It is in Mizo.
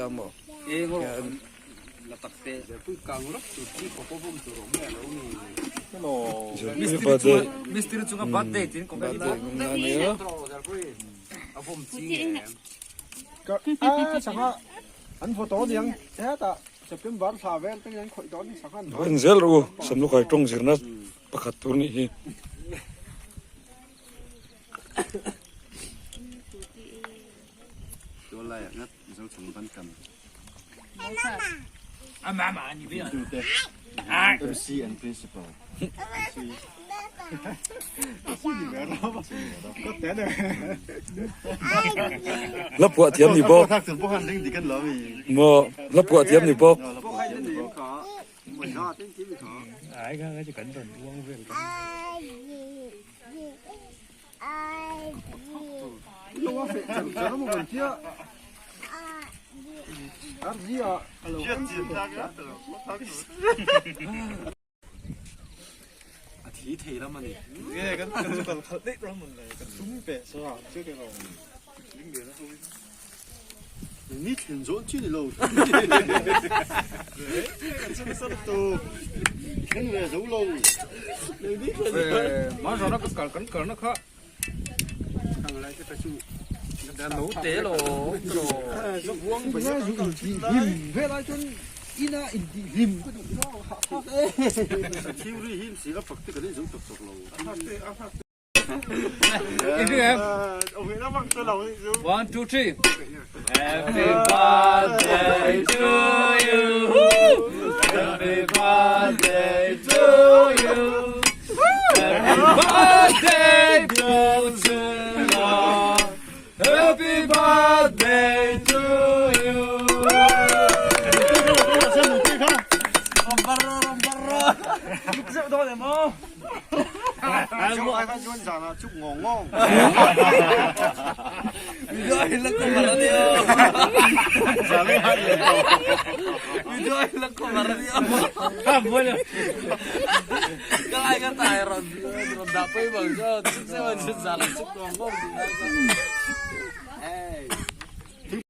Maw? Birthday birthday na nia. En zel rawh u Samlukhai tawng zirna pakhat tur nih hi. MC and principal. La phuah thiam ni bawk. Maw la phuah thiam ni bawk. Ni thlen zawn chi ni lo. Thleng ve zo lo. One, two, three. Happy birthday to you. Happy birthday to you. Happy birthday, Priscilla. Happy birthday to you.